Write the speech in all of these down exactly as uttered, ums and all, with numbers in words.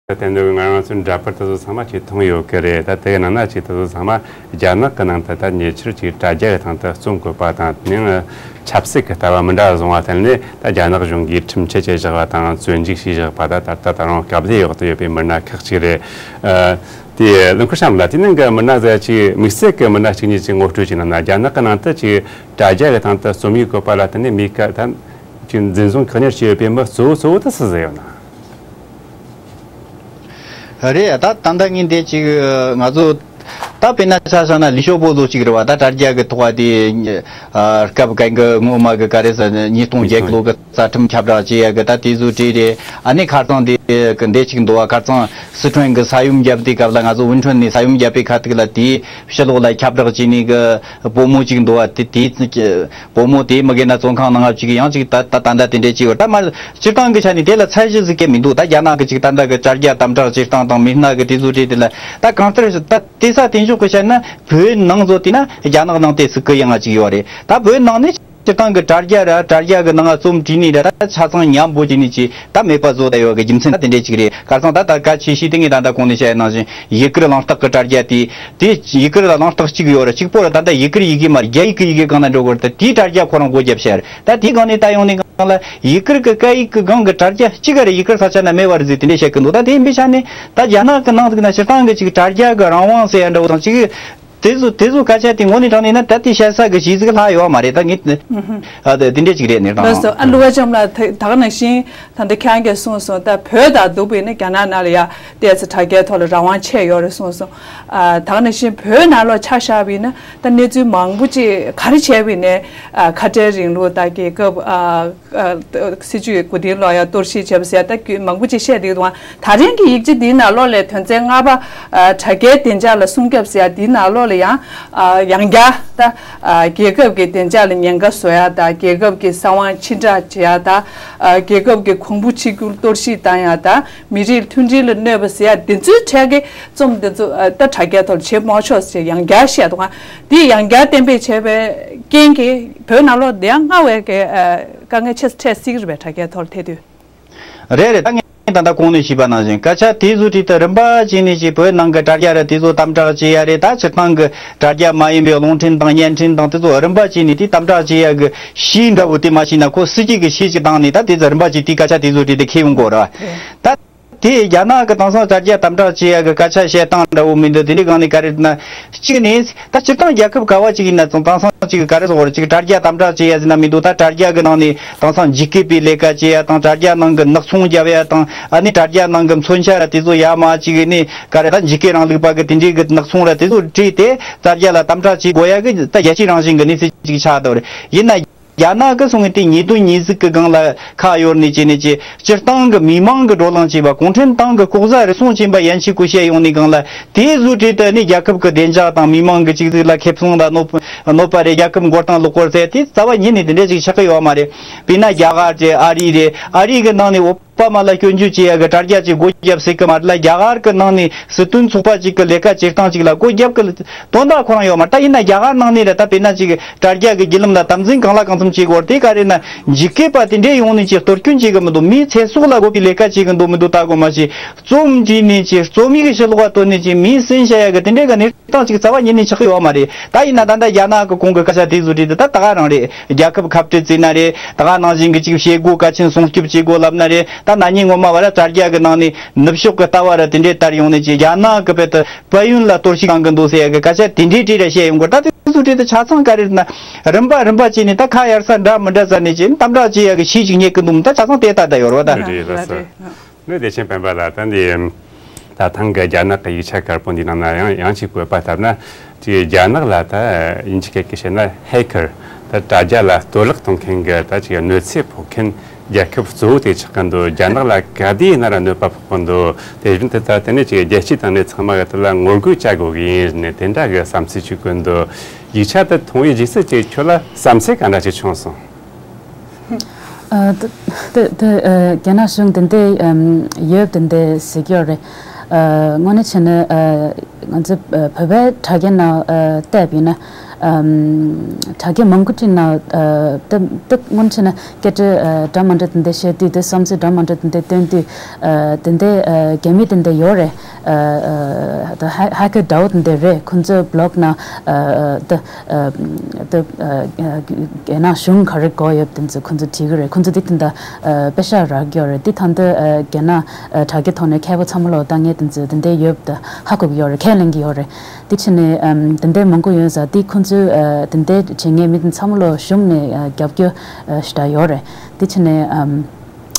དེ་འདྲ་ང་རང་ཚོའི་འདྲ་པར་དེ་ཚོ་ཚང་མ་ཅིག་མཐོང་ཡོད་ཀྱི་རེད། ད་དེ་གི་ནང་ན་ཅིག་དེ་ཚོ་ཚང་མ་རྒྱ་ནག་གི་ནང་དུ་ད་ཉེ་ཆར་ཅིག་དྲ་རྒྱ་གི་སྟེང་དུ་རྩོམ་དགོས་པ་དང་། དེ་ནས་ཆབ་སྲིད་ཀྱི་ལྟ་བ་མི་འདྲ་བཟུང་བ་དེ་ནས་ད་རྒྱ་ནག་གཞུང་གིས་ཁྲིམས་ཆད་བཅད་བཞག་པ་དང་བཙོན་འཇུག་བྱས་བཞག་པ། ད་ད་ལྟ་ད་རུང་སྐབས་ལས་འོག་ཏུ་ཡོད་པའི་མི་སྣ་ཁག་ཅིག་རེད། ཨ། དེ་ལུང་ཁུར་ཤམ་ལ་དེ་ནང་གི་མི་སྣ་ཟེར་ཅིག་དམིགས་བསལ་གྱི་མི་སྣ་གཅིག་གཉིས་ཅིག་ངོ་སྤྲོད་བྱས་ན། ན་རྒྱ་ནག་གི་ནང་དུ་ཅིག་དྲ་རྒྱ་གི་སྟེང་དུ་རྩོམ་ཡིག་བཀོད་པ་ལ་བརྟེན་ནས་མི་ཀ་ད་ཅིག་འཛིན་བཟུང་བཀག་ཉར་བྱས་ཡོད་པའི་མི་གཙོ་བོ་གཙོ་བོ་དེ་སུ་ཟིག་ཡོད་ན། རེད། ད་ད་ལྟ་ངས་འདི་ཅིག་ང་ཚོ་ད་དཔེར་ན་ཆ་བཞག་ན་ལི་ཤོ་པོ་ལོ་ཅིག་རེད་བ། ད་དྲ་རྒྱ་གི་ཐོག་དེ་ཨ་སྐབས་གང་གི་སྔོན་མ་གི་ག་རེ་ཟེར་ཉིས་སྟོང་བརྒྱད་ལོ་གི་རྩ་ཁྲིམས་ཁྱབ་བསྒྲགས་བྱེད་ཡ་གི་ད་དེ་ཚོ་གྲས་རེད། ཨ་ནི་ཁ་རྩང་དེ་གི་འདི་ཅིག་འདུག་བ། ཁ་རྩང་སི་ཁྲོན་གི་ས་ཡོམ་བརྒྱབ་དུས་སྐབས་ལ་ང་ཚོ་ཝུན་ཁྲོན་ནས་ས་ཡོམ་བརྒྱབ་པའི་ཁ་ཐུག་ལ་དེའི་ཕྱི་ལོགས་ལ་ཁྱབ་བསྒྲགས་བྱས་ནས་གི་བུ་མོ་ཅིག་འདུག་བ། དེ་དེ་བུ་མོ་དེ་མི་རྒན་ན་བཙོན་ཁང་ནང་ང་བཅུག་ཡང་ཅིག་ད་ད་ད་ལྟ་དེ་འདྲས་ཅིག་ཡོད། ད་མ་སྤྱིར་བཏང་གི་ཆ་ནས་དེ་ལ་ཚད་གཞི་ཟིག་གི་མི་འདུག་ད་རྒྱ་ནག་གི་ཅིག་ད་ལྟ་གི་དྲ་རྒྱ་དམ་དྲག་བྱེད་སྟངས་དང་མི་སྣ་གི་དེ་ཚོ་གྲས་དེ་ལ་ད་གང་ལྟར་ད་དེ་ས་དེ་འཇོག་གི་བཤད་ན་བོད་ནང་བཟོ་དེ་ན་རྒྱ་ནག་ནང་དེ་ཟིག་གི་ཡང་ང་ཅིག་ཡོད་རེད། ད་བོད་ནང་ནས་སྤྱིར་བཏང་གི་དྲ་རྒྱ་ར་དྲ་རྒྱ་གི་ནང་ང་རྩོམ་བྲིས་ནས་ར་ད་ཆ་ཚང་མཉམ་པོ་བྱས་ནས་ཅིག་ད་མེད་པ་བཟོ་ད་ཡོད་གི་རྒྱུ་མཚན་ད་དེ་འདྲས་ཅིག་རེད། ཁ་སང་ད་ད་གལ་ཆེ་ཤོས་དེ་ངས་ད་ད་གོང་ནས་བཤད་ཡ་ནང་བཞིན་ཡུ་གུར་གླེང་སྟེགས་གི་དྲ་རྒྱ་དེ་དེ་ཡུ་གུར་གླེང་སྟེགས་གཅིག་ཡོད་རེད། གཅིག་པོ་ར་ད་ད་ཡུ་གུར་ཡི་གེ་མ་རྒྱ་ཡིག་གི་ཡི་གེ་གང་ན་འགྲོ་དགོས་རེད། ད་དེའི་དྲ་རྒྱ་ཁོ་རང་སྒོ་བརྒྱབ་བཤད་རེད། ད་དེའི་སྒང་ནས་ད་ཡོང་ནས་སྒང་ལ་ཡུ་གུར་གི་སྐད་ཡིག་གི་སྒང་གི་དྲ་རྒྱ་གཅིག་ག་རེད། ཡུ་གུར་ས་ཆ་ན་མེད་པ་རེད་ཟེར་དེ་འདྲས་བཤད་གི་འདུག་ད་དེ་ཡིན་པའི་ཆ་ནས་ད་རྒྱ་ནག་གི་ནང་ཟིག་ན་སྤྱིར་བཏང་གི་ཅིག་དྲ་རྒྱ་གི་རང་དབང་ཟེར་ཡ་འདྲ་བོ་དང་ཅིག་དེ་ཚོ་དེ་ཚོ་སྐད་ཆ་དེ་ངོ་ནས་དྲང་ནས་ན་ད་དེ་བཤད་ས་གི་གཞི་ཟིག་ལྷག་ཡོད་མ་རེད། ད་ངས་ཨ་དེ་དེ་འདྲས་ཅིག་རེད་ནས་དྲང་ལགས་སོ། ཨ་ལུ་བ་ལྕམ་ལགས་ད་ག་ནང་བཞིན་ད་ལྟ་ཁྱེད་རང་གིས་གསུངས་སོང་། ད་བོད་དང་བསྡུར་བ་ཡིན་ན་རྒྱ་ནག་ནང་ལ་ཡ་ཏོག་ཙམ་དྲ་རྒྱའི་ཐོག་ལ་རང་དབང་ཆེ་ཡོད་རེད་གསུངས་སོང་། ཨ་ད་ག་ནང་བཞིན་བོད་ནང་ལོགས་ཆ་བཞག་པ་ཡིན་ན་ད་གནས་ཚུལ་མང་པོ་ཅིག་ག་རེ་བྱས་པ་ཡིན་ནའི་ཨ་ཁ་བྲལ་རིང་ལུགས་དང་རྒྱལ་ཁབ་ཨ་ཨ་སྲིད་བྱུས་མགོ་རྟིང་སློག་ཡ་གཏོར་བཤིག་བྱས་པ་ཟེར་ཡ་ད་རྒྱུད་མང་པོ་ཅིག་བཤད་བསྡད་འདུག་ད་རིང་གི་ཡིག་ཆ་འདིའི་ནང་ལོགས་ལ་དོན་ཚན་ལྔ་པ་ཨ་དྲ་རྒྱའི་བདེ་འཇགས་ལ་སྲུང་སྐྱོབ་ཟེར་ཡ་འདིའི་ནང་ལོགས་ལ་ཡང་ཨ་ཡང་བསྐྱར་ད་ཨ་རྒྱལ་ཁབ་ཀྱི་བདེ་འཇགས་ལ་ཉེན་ཁ་བཟོ་ཡ་དང་རྒྱལ་ཁབ་ཀྱི་གསང་བ་ཕྱིར་བསྒྲགས་བྱེད་ཡ་དང་ཨ་རྒྱལ་ཁབ་ཀྱི་གོང་བུ་གཅིག་གྱུར་གཏོར་བཤིག་བཏང་ཡ་དང་མི་རིགས་མཐུན་སྒྲིལ་ལ་གནོད་པ་ཟེར་ཡ་འདི་ཚོའི་གྲས་ཀྱི་རྩོམ་འདི་ཚོ་ཨ་ད་དྲ་རྒྱའི་ཐོག་ལ་བྱེད་མ་ཆོག་ཟེར་ཡང་བསྐྱར་བཤད་འདུག་འདི་ཡང་བསྐྱར་གཏན་འབེབས་བྱས་པའི་རྐྱེན་གྱིས་བོད་ནང་ལོགས་འདི་ཡང་སྔར་བས་ཀྱི་ཨ་དཀའ་ངལ་ཆེ་ས་འཕྲད་སྲིད་ཀྱི་རེད་པས། དྲ་རྒྱའི་ཐོག་ལ་ཐེ་དུས། རེད་རེད། ད་ངས་ད་ལྟ་གོང་ནས་ཞུས་པ་ནང་བཞིན་སྐད་ཆ་དེ་ཚོ་དྲིས་ཏེ་རིམ་པ་བྱས་ནས་ཅིག་བོད་ནང་གི་དྲ་རྒྱ་ར་དེ་ཚོ་དམ་དྲག་བྱེད་ཡ་རེད། ད་སྤྱིར་བཏང་གི་དྲ་རྒྱ་མ་ཡིན་པའི་རླུང་འཕྲིན་དང་བརྙན་འཕྲིན་དང་དེ་ཚོ་རིམ་པ་བྱས་ནས་དེ་དམ་དྲག་བྱེད་ཡ་གི་གཞི་འདྲ་བོ་དེ་མ་ཤེས་ན་ཁོ་སྲིད་ཀྱི་གི་གཞི་ཅིག་བཏང་ནས་ད་དེ་ཚོ་རིམ་པ་བྱས་དེ་སྐད་ཆ་དེ་ཚོ་དྲིས་ཏེ་ཁེལ་ཡོང་གི་རེད། ད། དེ་རྒྱ་ནག་གི་དེང་སང་དྲ་རྒྱ་དམ་དྲག་བྱེད་ཡ་གི་སྐད་ཆ་བཤད་སྟངས་འདྲ་བོ་མི་འདུག་དེ་འདྲའི་སྒང་ནས་ག་རེ་ན་གཅིག་ནས་ད་སྤྱིར་བཏང་རྒྱལ་ཁབ་ག་བ་ཅིག་ཡིན་ན་ཙང་དེང་སང་ཅིག་ག་རེ་ཟེར་དགོས་རེད། ཅིག་དྲ་རྒྱ་དམ་དྲག་བྱེད་ཡ་ཟེར་ན་མི་འདུག་ད་དྲ་རྒྱ་གི་ནང་ནས་དེང་སང་འཇིགས་སྐུལ་པའི་ལས་ཀ་བྱེད་ཡ་དང་དྲ་རྒྱ་ནང་གི་ནག་ཚོང་རྒྱབ་ཡ་དང་ཨ་ནི་དྲ་རྒྱ་ནང་གི་མཚོན་ཆ་ར་དེ་ཚོ་ཡ་མ་ཅིག་ནས་ག་རེ་ད་འཇིགས་སྐུལ་རིང་ལུགས་པ་གི་དེ་འདྲའི་གི་ནག་ཚོང་ར་དེ་ཚོ་སྤྲད་དེ་དྲ་རྒྱ་ལ་དམ་དྲག་བྱེད་དགོས་ཡ་གི་ད་རྒྱལ་སྤྱིའི་རང་བཞིན་གི་གནས་ཚུལ་ཅིག་ཆགས་བསྡད་པ་རེད། ཡིན་ན། རྒྱ་ནག་གི་སོང་ངས་དེ་ཉེས་དོན་ཉེས་གཟིགས་ཀྱི་སྒང་ལ་ཁ་གཡར་ནས་བྱས་ནས་ཀྱི་སྤྱིར་བཏང་གི་མི་མང་གི་བགྲོ་གླེང་བྱས་པ་གུང་ཁྲན་ཏང་གི་ལྐོག་ཟ་རུལ་སུངས་ཆེན་པ་ཡན་ཆད་ཀུ་བཤད་ཡོང་ནས་སྒང་ལ་དེ་བཟོ་གྲས་དེ་ནི་རྒྱལ་ཁབ་ཀྱི་བདེ་འཇགས་དང་མི་མང་གི་གཅིག་གཟིགས་ལ་ཁེ་བཟང་ལ་གནོད་གནོད་པ་རེད། རྒྱལ་ཁབ་མགོ་རྟིང་སློག་སྐོར་ཟེར་དེ་རྩ་བ་ཉིད་ནས་དེ་འདྲ་ཞིག་ཆགས་ཀྱི་ཡོད་མ་རེད། དཔེར་ན་རྒྱ་གར་རེད། ཨ་རི་རེད། ཨ་རི་གི་ནང་ནས་འོ་པ་མ་ལ་སྐྱོན་བརྗོད་བྱེད་ཡ་གི་དྲ་རྒྱ་ཅིག་སྒོ་བརྒྱབ་སྲིད་གི་མ་རེད་ལ། རྒྱ་གར་གི་ནང་ནས་སྲིད་དོན་ཚོགས་པ་ཅིག་གི་ལས་ཀ་བྱེད་སྟངས་ཅིག་ལ་སྒོ་བརྒྱབ་གི་དོན་དག་ཁོ་རང་ཡོད་མ་རེད། ད་ཡིན་ན་རྒྱ་གར་ནང་ནས་རེད། ད་དཔེར་ན་ཅིག་དྲ་རྒྱ་གི་བརྒྱུད་ལམ་ལ་དམ་འཛིན་གང་ལ་གང་འཚམ་བྱེད་དགོས་རེད། དེ་ག་རེད་ན་འཇིགས་སྐུལ་པ་དེ་འདྲས་ཡོང་ནས་ཅིག་གཏོར་སྐྱོན་བྱེད་གི་མི་འདུག་མིའི་ཚེ་སྲོག་ལ་དགོས་པའི་ལས་ཀ་བྱེད་གི་འདུག་མི་འདུག་ལྟ་དགོས་མ་ཤེས། རྩོམ་བྲིས་ནས་ཅིག་རྩོམ་ཡིག་ཕྱི་ལོགས་ལ་བཏོན་ནས་ཅིག་མིའི་སེམས་བྱ་ཡ་གི་དེ་འདྲས་གི་གནས་སྟངས་ཅིག་རྩ་བ་ཉིད་ནས་ཆགས་ཀྱི་ཡོད་མ་རེད། ད་ཡིན་ན་ད་ལྟ་རྒྱ་ནག་གི་གོང་གི་སྐད་ཆ་དེ་ཚོ་དྲིས་ཏེ་ད་ད་ག་རང་རེད། རྒྱལ་ཁབ་ཁ་བྲལ་བརྩིས་ན་རེད། ད་ག་ནང་བཞིན་གི་ཅིག་བྱེད་སྒོ་གལ་ཆེན་སྲུང་སྐྱོབ་བྱེད་དགོས་ལབ་ན་རེད། ད་ན་ནིང་སྔོན་མ་བར་དྲ་རྒྱ་གི་ནང་ནས་ནུབ་ཕྱོགས་གི་ལྟ་བ་ར་དེ་འདྲས་ལྟར་ཡོང་ནས་ཅིག་རྒྱ་ནག་གི་བལ་དུ་དཔལ་ཡོན་ལ་གཏོར་བཤིག་བཏང་གི་འདུག་ཟེར་ཡ་གི་སྐད་ཆ་དེ་འདྲས་བྲིས་ར་བཤད་ཡོང་གི་རེད། ད་དེ་ཚོ་བྲིས་ཏེ་ཆ་ཚང་ག་རེ་རེད་ན་རིམ་པ་རིམ་པ་བྱས་ནས་ད་ཁ་གཡར་ས་འདྲ་མི་འདྲ་ཟ་ནས་ཅིག་དམ་དྲག་བྱེད་ཡ་གི་གཞི་ཅིག་རྙེད་ཀྱི་འདུག་ད་ཆ་ཚང་དེ་ལྟ་ད་ཡོད་རེད་བ། ད་རེད་རེད་ལགས་སོ། རེད། ནི་བདེ་ཆེན་སྤེན་པ་ལགས། ད་འདི་ད་ཐེངས་ཀྱི་རྒྱ་ནག་གི་ཡིག་ཆ་དཀར་པོ་འདི་ནང་ན་ཡང་ཡང་ཅིག་བཀོད་པ་ལྟར་ན། ཅིག་རྒྱ་ནག་ལ་ད་དབྱིན་ཇི་སྐད་ཀྱིས་བཤད་ན་ཧེ་ཀར། ད་དྲ་རྒྱ་ལ་གཏོར་བརླག་གཏོང་མཁན་གྱི་ད་ཅིག་གནོད་འཚེ་ཕོག་མཁན་རྒྱལ་ཁབ་གཙོ་བོ་དེ་ཆགས་ཀྱི་འདུག་རྒྱ་ནག་ལ་ག་དུས་ཡིན་ན་ར་གནོད་པ་ཕོག་གི་འདུག་དེ་བཞིན་དུ་ད་དེ་ནས་ཅིག་རྒྱལ་སྤྱིའི་སྟེང་ནས་ཚང་མ་གི་དེ་ལ་ངོ་རྒོལ་བྱ་དགོས་ཀྱི་ཡིན་ནས་དེ་འདྲ་གི་བསམ་ཚུལ་ཅིག་བཀོད་འདུག་ཡིག་ཆ་དེ་མཐོང་བའི་རྗེས་སུ་ཅིག་ཁྱོད་ལ་བསམ་ཚུལ་ག་འདྲ་ཅིག་བྱུང་སོང་། ཨ། དེ་དེ་དེ་ཨ་རྒྱ་ནག་གཞུང་དེ་འདྲ་ཨམ་ཡོད་དེ་འདྲ་ཟེར་གྱི་ཡོད་རེད། ཨ། དངོས་གནས་བྱས་ན་ཨ་ང་ཚོ་ཨ་བོད་པའི་དྲ་རྒྱ་ནང་ཨ་བལྟས་པ་ཡིན་ན་ ཨམ། དྲ་རྒྱ་མང་པོ་བྲིས་ན་ཨ་ད་ད་སྔོན་ཆད་ན་སྐད་ཆ་ཨ་འདྲ་མི་འདྲ་དེ་འདྲ་བཤད་དུས་དེ་བསམ་ཚུལ་འདྲ་མི་འདྲ་དེ་འདྲ་བཏོན་དུས་ཨ་དེ་འདྲ་ཨ་རྒྱ་མི་དེ་འདྲ་ཡོད་རེད། ཨ་ཨ་ད་ཧེ་ཧེ་ཀར་འདྲ་བོ་དེ་འདྲ་རེད། ཁོང་ཚོའི་བི་ལོག་ན་ཨ་ཨ་ད་ཨ་ད་ཨ་རྒྱ་ནག་གཞུང་ག་རེ་དགོས་ཡོད་དེ་ཚོ་ཁོང་ཚོ་བྲིས་གི་རེད། ཁོང་ཚོ་དེ་དེ་འདྲ་ཨ་དཔེ་ཤག་རག་གི་ཡོད་རེད། དེ་ད་ལྟ་ཨ་རྒྱ་ནག་ཨ་དྲ་རྒྱའི་ཐོག་ནས་མཁས་པ་ཚང་མ་ལོག་ལྟ་མཁན་དེ་ཚོ་དེ་འདྲ་ཡོད་ད་ཧ་གོ་གི་ཡོད་རེད། ཁས་ལེན་གི་ཡོད་རེད། དེ་བྱས་ནས་ཨམ་དེ་འདྲའི་མང་པོ་ཡོད་ས། དེ་ཁོང་ཚོས་ཨ་དེ་འདྲའི་བྱེད་མཁན་མི་དེ་ཚང་མ་ལོ་གཞུང་ནས་ཨ་རྒྱབ་སྐྱོར་ཨ་ཞེ་དྲག་ཡོད་རེད། དེ་བྱས་ནས་ཨམ་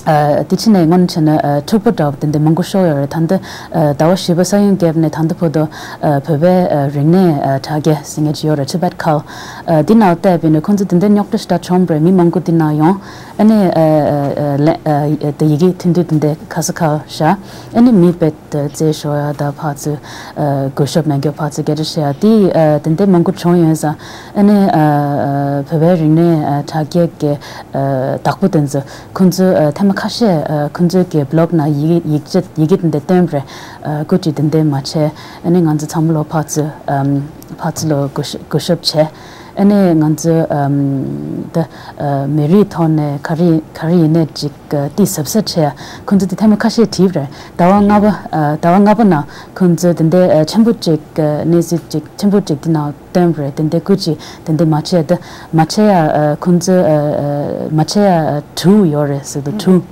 ཨ་དེ་བྱས་ནས་སྔོན་བྱས་ན་ཨ་འཁྲུག་པ་འདྲ་བོ་དེ་འདྲ་མང་པོ་ཤོར་ཡོད་རེད། ད་ལྟ་ཨ་ཟླ་བ་བཞི་པ་ས་ཡོམ་བརྒྱབ་ནས་ད་ལྟ་བར་དུ་ཨ་བོད་པའི་ཨ་རིག་གནས་ཨ་དྲ་རྒྱ་ཟེར་མཁན་ཅིག་ཡོད་རེད། Tibet Call། ཨ་དེ་ནང་བལྟས་པ་ཡིན་ན་ཁོང་ཚོ་དེ་འདྲའི་རྙོག་དྲ་ཞེ་དྲག་བྱུང་བ་རེད། མི་མང་པོ་དེ་ནང་ཡོང་། ཨ་ནི་ཨ་ཨ་ཨ་ལན་ཨ་ཨ་དེ་ཡི་གེ་ཐུང་ཐུང་དེ་འདྲ་ཁ་སང་ཁ་བཞག་ཨ་ནི་མི་དཔེ་དེ་རྩད་ཤོར་ཡ་ད་ཕར་ཚུར་ཨ་གུས་ཞབས་མེད་མཁན་ཕར་ཚུར་སྐད་ཆ་བཤད་ཡ་དེ་ཨ་དེ་འདྲ་མང་པོ་བྱུང་ཡོད་ཙང་། ཨ་ནི་ཨ་ཨ་བོད་པའི་རིག་གནས་ཨ་དྲ་རྒྱའི་གི་ཨ་བདག་པོ་དེ་ཚོ་ཁོང་ཚོས་ཨ་ཐེངས་མ་ཁ་ཤས་ཨ་ཁོང་ཚོའི་གི་བི་ལོག་ནང་ཡི་གེ་ཡིག་ཆ་ཡི་གེ་དེ་འདྲ་བཏོན་པ་རེད། ཨ་སྐུ་མཁྱེན་དེ་འདྲ་མ་བྱས། ཨ་ནི་ང་ཚོ་ཚང་མ་ལོ་ཕར་ཚུར་ཨམ་ཕར་ཚུར་ལོ་གུས་ཞབས་གུས་ཞབས་བྱས། ཨ་ནི་ང་ཚོ་ཨམ་ད་ཨ་མི་རིགས་ཐོག་ནས་ག་རེ་ག་རེ་ཡིན་ནའི་ཅིག་ཨ་ཏི་གཟབ་གཟབ་བྱས། ཁོང་ཚོ་དེ་ཐེངས་མ་ཁ་ཤས་བྲིས་པ་རེད། ཟླ་བ་ལྔ་པ་ཨ་ཟླ་བ་ལྔ་པ་ནང་ཁོང་ཚོ་དེ་འདྲའི་ཨ་ཆེན་པོ་ཅིག་ཨ་གནས་ཚུལ་ཅིག་ཆེན་པོ་ཅིག་དེ་ནང་བཏོན་པ་རེད། དེ་འདྲའི་སྐུ་མཁྱེན་དེ་འདྲའི་མ་བྱས་ད་མ་བྱས་ཡ་ཨ་ཁོང་ཚོ་ཨ་ཨ་མ་བྱས་ཡ་ཨ་དྲུག་ཡོད་རེད་ཟེར་འདུག་དྲུག་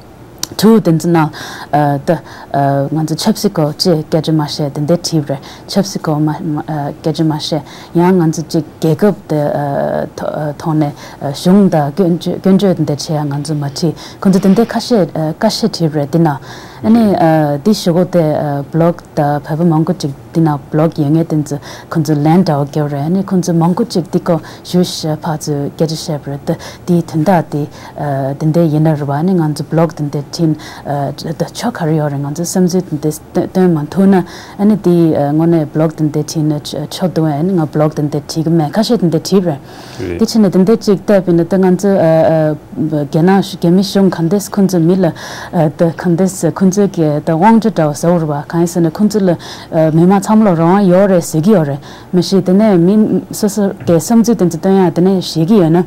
དྲུག་དེ་ཚོ་ནང་ཨ་ད་ཨ་ང་ཚོ་ཆབ་སྲིད་སྐོར་ཅིག་སྐད་ཆ་མ་བཤད་དེ་འདྲ་བྲིས་པ་རེད། ཆབ་སྲིད་སྐོར་མ་མ་ཨ་སྐད་ཆ་མ་བཤད། ཡང་ང་ཚོ་ཅིག་རྒྱལ་ཁབ་དེ་ཨ་ཐོ་ཨ་ཐོག་ནས་ཨ་གཞུང་དང་སྐྱོན་བརྗོད་སྐྱོན་བརྗོད་དེ་འདྲ་བྱེད་ཡ་ང་ཚོ་མ་བྲིས། ཁོང་ཚོ་དེ་འདྲ་ཁ་ཤས་ཨ་ཁ་ཤས་བྲིས་པ་རེད། དེ་ནང་ཨ་ནི་ཨ་དེ་ཞུ་གོ་དེ་ཨ་བི་ལོག་དང་བོད་པ་མང་པོ་ཅིག་དེ་ནང་བི་ལོག་ཡོད་མཁན་དེ་ཚོ་ཁོང་ཚོ་ལན་འདྲ་བོ་བརྒྱབ་རེད། ཨ་ནི་ཁོང་ཚོ་མང་པོ་ཅིག་དེ་སྐོར་ཞུ་ཤ་ཕར་ཚུར་སྐད་ཆ་བཤད་པ་རེད། ད་དེའི་དོན་དག་དེ་ཨ་དེ་འདྲ་ཡིན་ན་རེད་བ། ཨ་ནི་ང་ཚོ་བི་ལོག་དེ་འདྲ་བྲིས་ཨ་ད་ཆོ་ག་རེ་ཡོད་རེད། ང་ཚོ་བསམ་ཚུལ་དེ་འདྲ་བཏོན་བཏོན་མ་ཐུབ་ན་ཨ་ནི་དེ་ཨ་དངོས་གནས་བི་ལོག་དེ་འདྲ་བྲིས་ན་ཆོ་ཆོ་འདུག་ཨ་ནི་ང་བི་ལོག་དེ་འདྲ་བྲིས་གི་མེད། ཁ་ཤས་དེ་འདྲ་བྲིས་པ་རེད། རེད། དེ་ཕྱིན་ནས་དེ་འདྲ་ཅིག་བལྟས་པ་ཡིན་ན་ད་ང་ཚོ་ཨ་ཨ་རྒྱ་ནག་རྒྱ་མི་གཞུང་གང་འདྲས་ཁོང་ཚོ་མི་ལ་ཨ་ད་གང་འདྲས་ཁོང་ཚོ་གི་ད་དབང་ཆ་འདྲ་བ་ཟ་བར་བ་གང་ཡིན་ཟེར་ན་ཁོང་ཚོ་ལ་ཨ་མི་མང་ཚང་མ་ལ་རང་དབང་ཡོད་རེད་ཟེར་གི་ཡོད་རེད། མ་གཞི་དེ་ནས་མི་སོ་སོ་གི་བསམ་ཚུལ་དེ་ཚོ་སྟོན་ཡ་དེ་ནས་བཞེས་གི་ཡོད་ན།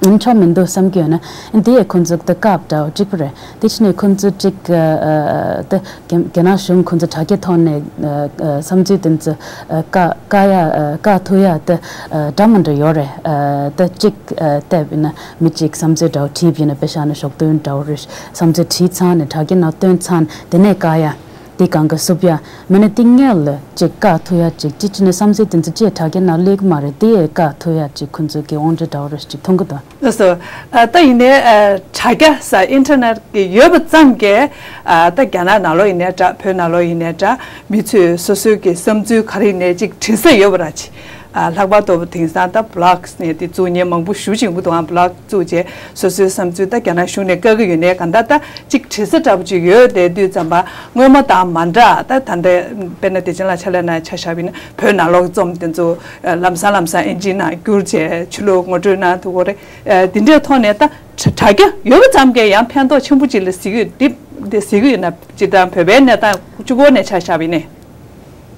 ཨ་ཆོག་མི་འདུག་བསམ་གྱི་ཡོད་ན། ཨ་དེ་ཡས་ཁོང་ཚོ་ད་སྐབས་འདྲ་བོ་གཅིག་པ་རེད། དེ་ཕྱིན་ནས་ཁོང་ཚོ་གཅིག་ཨ་ཨ་ད་རྒྱ་རྒྱ་ནག་གཞུང་ཁོང་ཚོ་དྲ་རྒྱའི་ཐོག་ནས་ཨ་ཨ་བསམ་ཚུལ་དེ་ཚོ་ཨ་བཀག་བཀག་ཡ་ཨ་བཀག་ཐུབ་ཡ་ད་ཨ་འདྲ་མི་འདྲ་ཡོད་རེད། ཨ་ད་གཅིག་ཨ་བལྟས་པ་ཡིན་ན་མི་གཅིག་བསམ་ཚུལ་འདྲ་བོ་བྲིས་པ་ཡིན་ན་དཔེ་བཞག་ན་ཞོགས་དུས་འདྲ་བོ་རེད། བསམ་ཚུལ་བྲིས་ཚར་ནས་དྲ་རྒྱའི་ནང་བཏོན་ཚར་ནས་དེ་ནས་བཀག་ཡ། དེ་གང་ག་སུབ་ཡ། མིན་ན་དེ་སྔོན་ལ་ཅིག་བཀག་ཐུབ་ཡ་ཅིག་ཅི་ཅི་ནས་བསམ་ཚུལ་དེ་ཚོ་ཅིག་དྲ་རྒྱའི་ནང་སླེབས་ཀྱི་མ་རེད། དེ་ཡས་བཀག་ཐུབ་ཡ་ཅིག་ཁོང་ཚོ་གི་དབང་ཆ་འདྲ་བོ་རེ་ཅིག་མཐོང་གི་འདུག་ལགས་སོ། ཨ་ད་ཡིན་ནའི་ཨ་དྲ་རྒྱ་ས་ཨིན་ཊར་ནེཊ་གི་ཡོད་པ་ཙམ་གྱིས་ཨ་ད་རྒྱ་ནག་ནང་ལོགས་ཡིན་ནའི་འདྲ་བོད་ནང་ལོགས་ཡིན་ནའི་འདྲ་མི་ཚོས་སོ་སོའི་གི་བསམ་ཚུལ་ག་རེ་ཡིན་ནའི་ཅིག་བྲིས་ས་ཡོད་པ་ར་ཅིག་ཨ་ལྷག་པར་དུ་དེང་སང་ད་བི་ལོག་ནས་དེ་བཙུགས་མཁན་མང་པོ་ཞེ་པོ་ཅིག་ཡོང་གི་འདུག་ཨ་བི་ལོག་བཙུགས་རྗེས་སོ་སོའི་བསམ་ཚུལ་ད་རྒྱ་ནག་གཞུང་ནས་བཀག་གི་ཡོད་ནའི་གང་ལྟར་ད་ཅིག་བྲིས་ས་འདྲ་པོ་ཅིག་ཡོད་བསྡད་དུས་ཙམ་པ་སྔོན་མ་དང་མ་འདྲ། ད་ད་ལྟ་དཔེར་ན་བདེ་ཆེན་ལགས་ཕྱག་ལས་གནང་ཆ་བཞག་པ་ཡིན་ན་བོད་ནང་ལོགས་ཀྱི་རྩོམ་དེ་ཚོ་ལམ་སང་ལམ་སང་ཨིན་ཇིའི་ནང་བསྒྱུར་བྱས་ཕྱི་ལོགས་ངོ་སྤྲོད་གནང་ཐུབ་ཀྱི་རེད། དེ་འདྲའི་ཐོག་ནས་ད་དྲ་དྲ་རྒྱ་ཡོད་པ་ཙམ་གྱིས་ཡང་ཕན་ཐོགས་ཆེན་པོ་ཅིག་ལ་གཟིགས་ཡོད་འདི་འདི་གཟིགས་ཀྱི་ཡོད་ན། སྤྱིར་བཏང་བོད་པའི་གནས་སྟངས་གཅིག་པོ་ནས་ཆ་བཞག་པ་ཡིན་ན།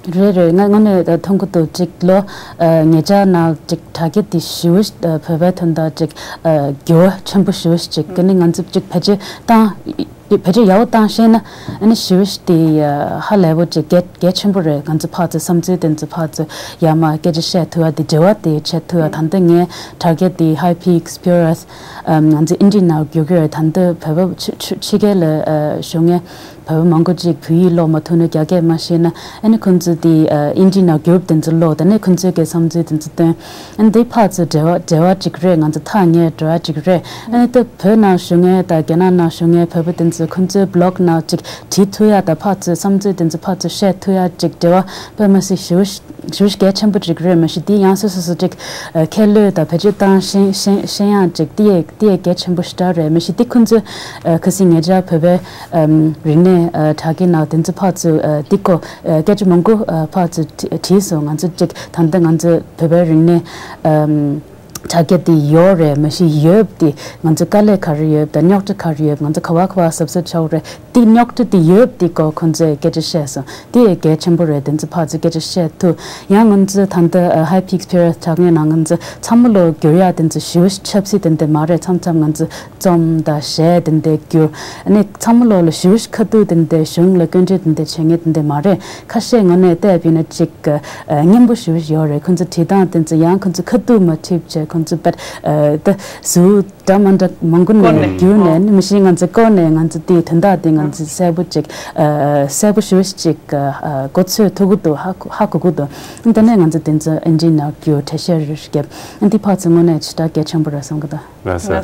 རེད་རེད། ང་དངོས་གནས་ད་མཐོང་གི་འདུག་ཅིག་ལོ་ཨ་ཉེ་ཆར་ནང་ཅིག་དྲ་རྒྱ་དེ་ཞེ་པོ་ཨ་བོད་པའི་དོན་དག་ཅིག་ཨ་འགྱུར་བ་ཆེན་པོ་ཞེ་པོ་ཅིག་གི་ནི་ང་ཚོ་ཅིག་བེད་སྤྱོད་བཏང་བེད་སྤྱོད་ཡག་པོ་བཏང་ཤེས་ན་ཨ་ནི་ཞེ་པོ་དེ་ཨ་ཧ་ལས་པོ་ཅིག་གལ་གལ་ཆེན་པོ་རེད། ང་ཚོ་ཕར་ཚུར་བསམ་ཚུལ་དེ་ཚོ་ཕར་ཚུར་ཡར་མར་སྐད་ཆ་བཤད་ཐུབ་ཡ་དེ་འབྲེལ་བ་དེ་བྱེད་ཐུབ་ཡ། ད་ལྟ་ངའི་དྲ་རྒྱ་དེ་Hi Pix Purus ཨ་ང་ཚོ་ཨིན་ཇིའི་ནང་བསྒྱུར་གྱི་རེད། ད་ལྟ་བོད་པ་ཕྱི་ཕྱི་ཕྱི་རྒྱལ་ལ་ཨ་བཞུགས་མཁན་བོད་པ་མང་པོ་ཅིག་བོད་ཡིག་ཀློག་མ་ཐུབ་ན་རྒྱ་སྐད་མ་ཤེས་ན་ཨ་ནི་ཁོང་ཚོ་དེ་ཨ་ཨིན་ཇིའི་ནང་བསྒྱུར་དེ་ཚོ་ཀློག་ད་ནི་ཁོང་ཚོའི་གི་བསམ་ཚུལ་དེ་ཚོ་བཏོན། ཨ་ནི་དེ་ཕར་ཚུར་འབྲེལ་བ་འབྲེལ་བ་ཅིག་རེད། ང་ཚོ་ཐག་ཉེ་འབྲེལ་བ་ཅིག་རེད། ཨ་ནི་ད་བོད་ནང་བཞུགས་མཁན་དང་རྒྱ་ནག་ནང་བཞུགས་མཁན་བོད་པ་དེ་ཚོ་ཁོང་ཚོའི་བི་ལོག་ནང་ཅིག་བྲིས་ཐུབ་ཡ་དང་ཕར་ཚུར་བསམ་ཚུལ་དེ་ཚོ་ཕར་ཚུར་བཤད་ཐུབ་ཡ་ཅིག་འབྲེལ་བ་དཔེ་མི་སྲིད་ཞེ་པོ་ཞེ་པོ་གལ་ཆེན་པོ་ཅིག་རེད། མ་གཞི་དེ་ཡང་སོ་སོ་སོ་ཅིག་ཨ་ཁས་ལོས་དང་བེད་སྤྱོད་བཏང་ཤེས་ཤེས་ཤེས་ཡ་ཅིག་དེ་ཡས་དེ་ཡས་གལ་ཆེན་པོ་ཞེ་དྲག་རེད། མ་གཞི་དེ་ཁོང་ཚོས་ཨ་ཁ་སང་ཉེ་ཆར་བོད་པའི་ཨམ་རིག་གནས་ཨ་དྲ་རྒྱའི་ནང་དེ་ཚོ་ཕར་ཚུར་ཨ་དེ་སྐོར་ཨ་སྐད་ཆ་མང་པོ་ཨ་ཕར་ཚུར་བྲི་བྲིས་སོང་། ང་ཚོ་ཅིག་ད་ལྟ་ང་ཚོ་བོད་པའི་རིག་གནས་ཨམ་དྲ་རྒྱ་དེ་ཡོད་རེད། མ་གཞི་ཡོད་དེ་ང་ཚོ་དཀའ་ལས་ག་རེ་ཡོད་དང་རྙོག་དྲ་ག་རེ་ཡོད། ང་ཚོ་ག་བ་ག་བ་གཟབ་གཟབ་བྱ་དགོས་རེད། རྙོག་དྲ་དེ་ཡོད་དེ་སྐོར་ཁོང་ཚོས་སྐད་ཆ་བཤད་སོང་། དེ་ཡང་གལ་ཆེན་པོ་རེད། དེ་ཚོ་ཕར་ཚུར་སྐད་ཆ་བཤད་ཐུབ། ཡང་ང་ཚོ་ད་ལྟ་ཧའི་པིག་སི་ཕི་རི་ཐག་ངན་ནང་ང་ཚོ་ཚང་མ་ལོ་བསྒྱུར་ཡག་དེ་ཚོ་ཞེ་པོ་ཆབ་སྲིད་དེ་འདྲ་མ་རེད། མཚམས་མཚམས་ང་ཚོ་རྩོམ་དང་གཞས་དེ་འདྲ་བསྒྱུར། ཨ་ནི་ཚང་མ་ལོ་ལ་ཞེ་པོ་ཁ་ཐུག་དེ་འདྲ་གཞུང་ལ་སྐྱོན་བརྗོད་དེ་འདྲ་བྱེད་མཁན་དེ་འདྲ་མ་རེད། ཁ་ཤས་ངོ་ནས་བལྟས་པ་ཡིན་ན་ཅིག་སྙན་པོ་ཞེ་པོ་ཡོད་རེད། ཁོང་ཚོ་བྲིས་སྟངས་དེ་ཚོ། ཡང་ཁོང་ཚོ་ཁ་ཐུག་མ་འཁྲིད་བྱས་ཁོང་ཚོ་པར་ད་ཟུར་འདྲ་མི་འདྲ་མང་པོ་ནས་བསྒྱུར་ནས། ཨ་ནི་མི་ཤེས། ང་ཚོ་བསྐོར་ནས་ང་ཚོ་དེའི་དོན་དག་དེ་ང་ཚོ་གསལ་པོ་ཅིག་གསལ་པོ་ཞེ་པོ་ཅིག་གོ་ཚོད་ཐུབ་ཀྱི་འདུག་ཧ་གོ་ཧ་གོ་གི་འདུག་དེ་ནས་ང་ཚོ་དེ་ཚོ་ཨེ་འདྲའི་ནང་བསྒྱུར། གྲལ་བཤེར་རེ་བརྒྱབ། འདི་ཕར་ཚུར་དངོས་གནས་ཇི་ལྟར་གལ་ཆེན་པོ་རེད་བསམ་གི་འདུག་ལགས་སོ།